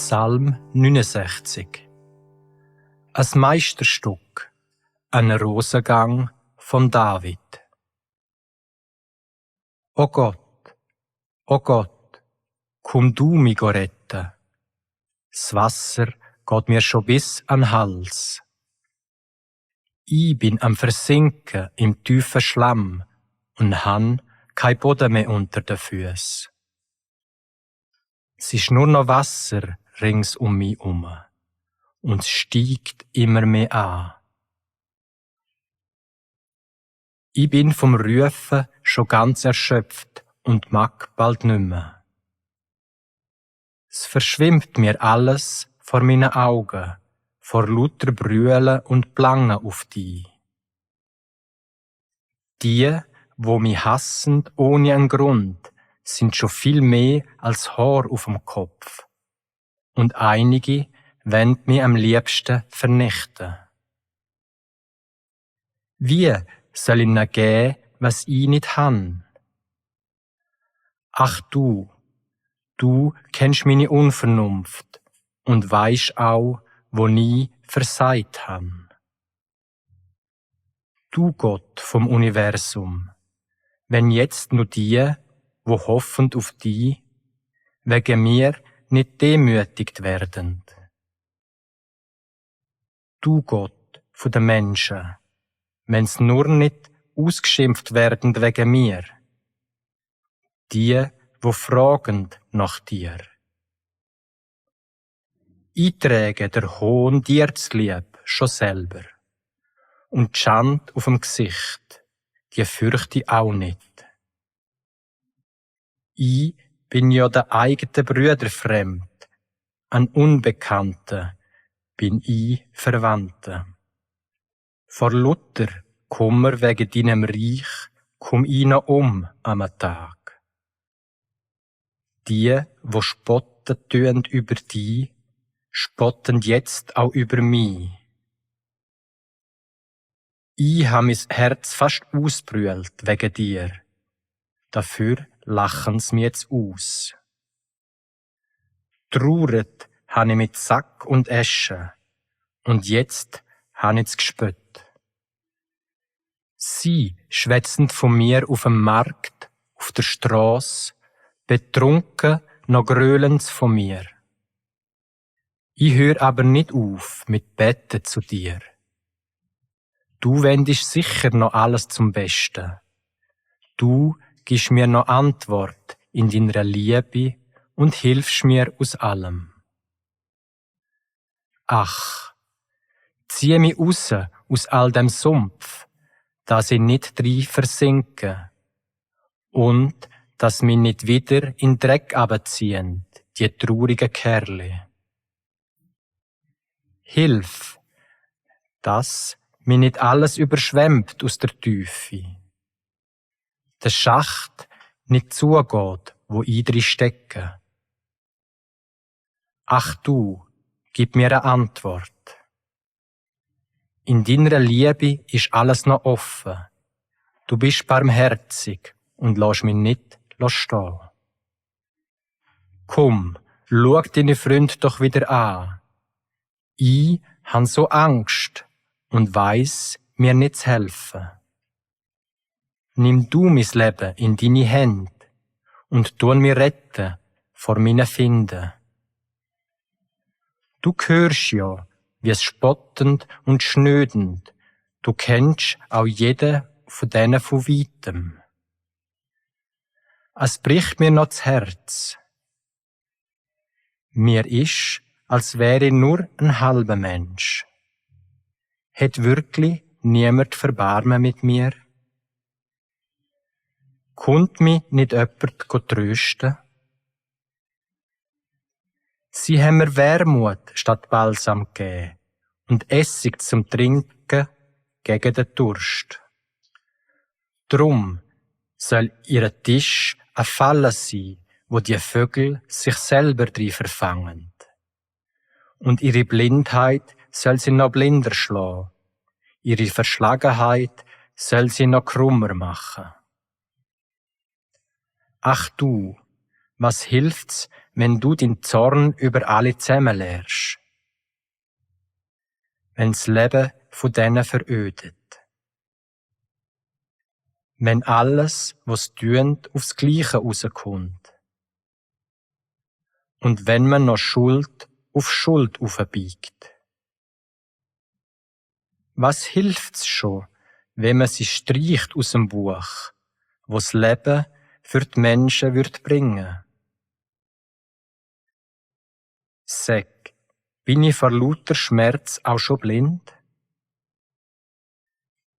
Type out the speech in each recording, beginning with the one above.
Psalm 69. Ein Meisterstück, ein Rosengang von David. O Gott, komm du mich retten. Das Wasser geht mir schon bis an den Hals. Ich bin am Versinken im tiefen Schlamm und han kein Boden mehr unter den Füßen. Es ist nur noch Wasser rings um mich herum und es steigt immer mehr an. Ich bin vom Rufen schon ganz erschöpft und mag bald nimmer. Es verschwimmt mir alles vor meinen Augen, vor lauter Brüllen und Plangen auf dich. Die, wo mich hassen ohne einen Grund, sind schon viel mehr als Haar auf dem Kopf. Und einige wollen mich am liebsten vernichten. Wie soll ich ihnen geben, was ich nicht han? Ach du kennst meine Unvernunft und weisst auch, wo ich versagt han. Du Gott vom Universum, wenn jetzt nur die, wo hoffend auf dich, wegen mir nicht demütigt werden. Du Gott von den Menschen, wenn's nur nicht ausgeschimpft werden wegen mir. Die, wo fragen nach dir. Ich träge der Hohn dir zulieb schon selber. Und die Schande auf dem Gesicht, die fürchte ich auch nicht. Ich bin ja der eigenen Brüder fremd, an Unbekannten bin ich Verwandte. Vor Luther Kummer wegen deinem Reich komm ich noch am Tag. Die, wo spotten tun über dich, spotten jetzt auch über mich. Ich ha mein Herz fast ausbrüllt wegen dir. Dafür lachen's mir jetzt aus. Trauret han ich mit Sack und Asche, und jetzt han ich's gespött. Sie schwätzen von mir auf dem Markt, auf der Strasse, betrunken noch grölen's von mir. Ich hör aber nicht auf mit Betten zu dir. Du wendest sicher noch alles zum Besten. Du gibst mir noch Antwort in deiner Liebe und hilfst mir aus allem. Ach, zieh mich raus aus all dem Sumpf, dass ich nicht drin versinke und dass mich nicht wieder in Dreck abziehen, die traurigen Kerle. Hilf, dass mich nicht alles überschwemmt aus der Tiefe. Der Schacht nicht zugeht, wo ich drin stecke. Ach du, gib mir eine Antwort. In deiner Liebe ist alles noch offen. Du bist barmherzig und lässt mich nicht stehen. Komm, schau deine Freunde doch wieder an. Ich han so Angst und weiss, mir nicht zu helfen. Nimm du mein Leben in deine Hände und tu mir retten vor meinen Finden. Du hörst ja, wie es spottend und schnödend, du kennst auch jeden von denen von weitem. Es bricht mir noch das Herz. Mir ist, als wäre ich nur ein halber Mensch. Hat wirklich niemand Verbarmen mit mir? Kommt mich nicht jemand trösten? Sie haben mir Wermut statt Balsam gegeben und Essig zum Trinken gegen den Durst. Drum soll ihr Tisch ein Falle sein, wo die Vögel sich selber drin verfangen. Und ihre Blindheit soll sie noch blinder schlagen. Ihre Verschlagenheit soll sie noch krummer machen. Ach du, was hilft's, wenn du den Zorn über alle zusammenlehrst. Wenn das Leben von denen verödet. Wenn alles, was tun, aufs Gleiche rauskommt. Und wenn man noch Schuld auf Schuld aufbiegt. Was hilft's schon, wenn man sie streicht aus dem Buch, wo's Leben für die Menschen wird bringen? Sag, bin ich vor lauter Schmerz auch schon blind?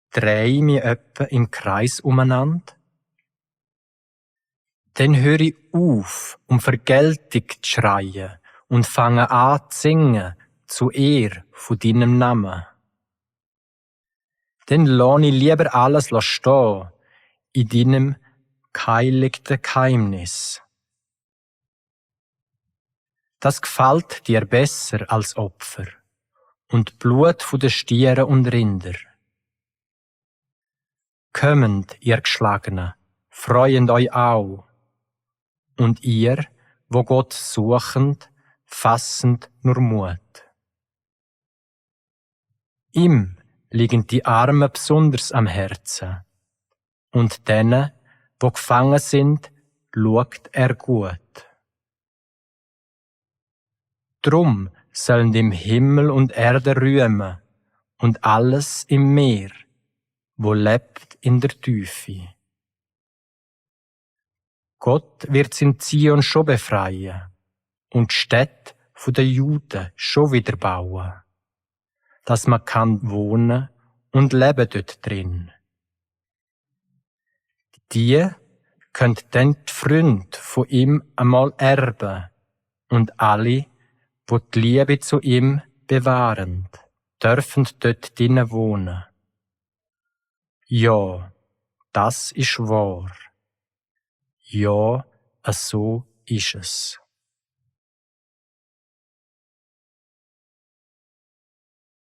Dreh ich mich öppe im Kreis umeinander? Dann höre ich auf, um Vergeltung zu schreien und fange an zu singen, zu Ehr von deinem Namen. Dann lass ich lieber alles stehen, in deinem geheiligten Geheimnis. Das gefällt dir besser als Opfer und Blut von den Stieren und Rinder. Kommt, ihr Geschlagenen, freuend euch auch. Und ihr, wo Gott suchend, fassend nur Mut. Ihm liegen die Armen besonders am Herzen. Und denen, wo gefangen sind, schaut er gut. Drum sollen im Himmel und Erde rühmen und alles im Meer, wo lebt in der Tiefe. Gott wird's in Zion schon befreien und die Städte von den Juden schon wieder bauen, dass man kann wohnen und leben dort drin. Die könnt dann die Freunde von ihm einmal erben und alle, wo die Liebe zu ihm bewahren, dürfen dort drinnen wohnen. Ja, das ist wahr. Ja, so ist es.